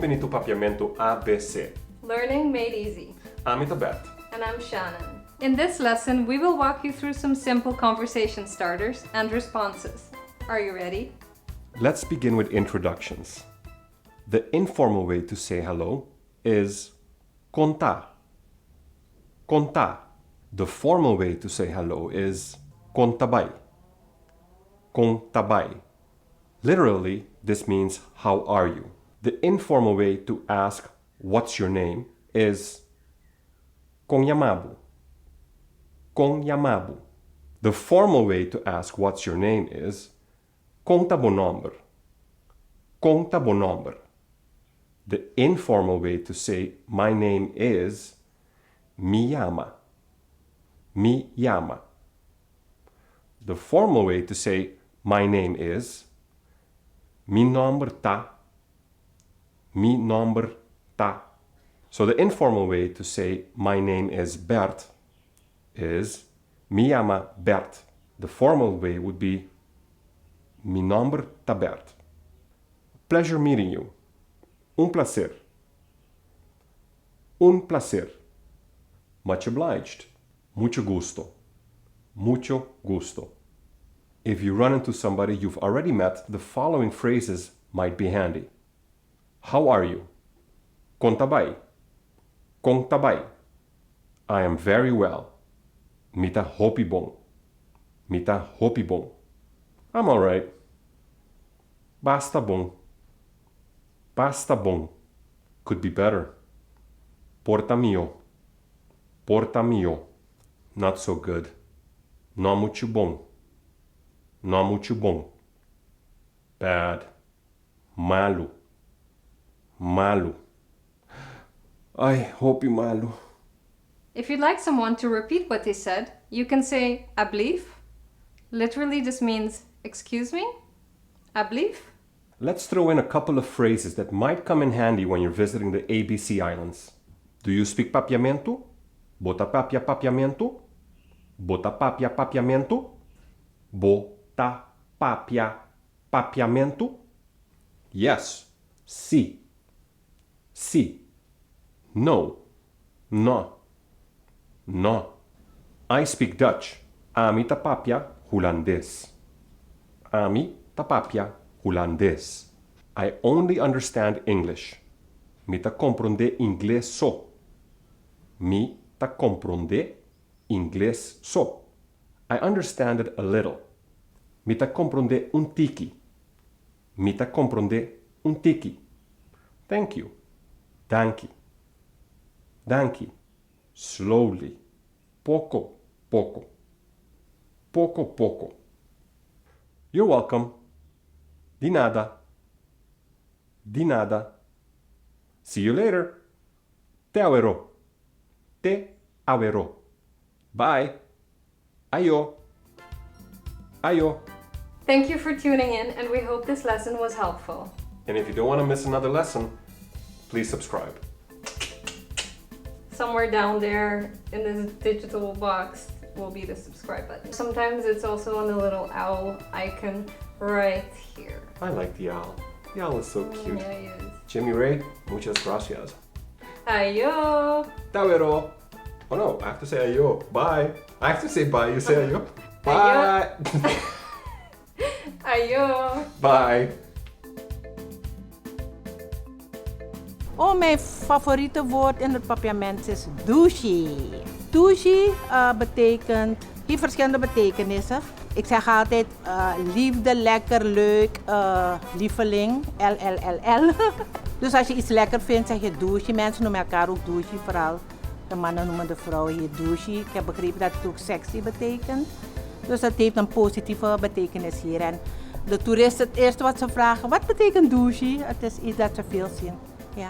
bini to Papiamento ABC. Learning made easy. Ami ta Bert. And I'm Shannon. In this lesson, we will walk you through some simple conversation starters and responses. Are you ready? Let's begin with introductions. The informal way to say hello is Kon ta. Kon ta. The formal way to say hello is Kon ta bai. Kon ta bai. Literally, this means how are you? The informal way to ask what's your name is Kon yama bo. Kon yama bo. The formal way to ask what's your name is Kon ta bo nomber. Kon ta bo nomber. The informal way to say my name is Mi yama. Mi yama. The formal way to say my name is Mi nomber ta. Mi nomber ta. So the informal way to say my name is Bert is Mi yama Bert. The formal way would be Mi nomber ta Bert. Pleasure meeting you. Un placer. Un placer. Much obliged. Mucho gusto. Mucho gusto. If you run into somebody you've already met, the following phrases might be handy. How are you? Kon ta bai. Kon ta bai. I am very well. Mi ta hopi bon. Mi ta hopi bon. I'm all right. Basta bon. Basta bon. Could be better. Por ta mihó. Por ta mihó. Not so good. No mucho bon. No mucho bon. Bad. Malo. Malo. Ay, hopi malo. If you'd like someone to repeat what they said, you can say ablief. Literally, this means excuse me? Ablief? Let's throw in a couple of phrases that might come in handy when you're visiting the ABC Islands. Do you speak Papiamento? Bo ta papia Papiamento? Bo ta papia Papiamento? Bo ta papia Papiamento? Yes. Si. Si. No. No. No. I speak Dutch. Ami ta papia Hulandes. Ami ta papia Hulandes. I only understand English. Mi ta comprende Ingles so. Mi ta comprende Ingles so. I understand it a little. Mi ta comprende un tiki. Mi ta comprende un tiki. Thank you. Danki. Danki. Slowly. Poco, poco. Poco, poco. You're welcome. Di nada. Di nada. See you later. Te awero. Te awero. Bye. Ayo. Ayo. Thank you for tuning in, and we hope this lesson was helpful. And if you don't want to miss another lesson, please subscribe. Somewhere down there in this digital box will be the subscribe button. Sometimes it's also on the little owl icon right here. I like the owl. The owl is so cute. Yeah, he is. Jimmy Ray, muchas gracias. Ayo! T'awero. Oh no, I have to say ayo. Bye. I have to say bye. You say ayo. Bye. Ayo! Bye. Oh, mijn favoriete woord in het Papiaments is dushi. Dushi betekent, heeft verschillende betekenissen. Ik zeg altijd liefde, lekker, leuk, lieveling, L, L, L, L. Dus als je iets lekker vindt, zeg je dushi. Mensen noemen elkaar ook dushi, vooral de mannen noemen de vrouwen hier dushi. Ik heb begrepen dat het ook sexy betekent. Dus dat heeft een positieve betekenis hier. En de toeristen, het eerste wat ze vragen, wat betekent dushi? Het is iets dat ze veel zien. Ja.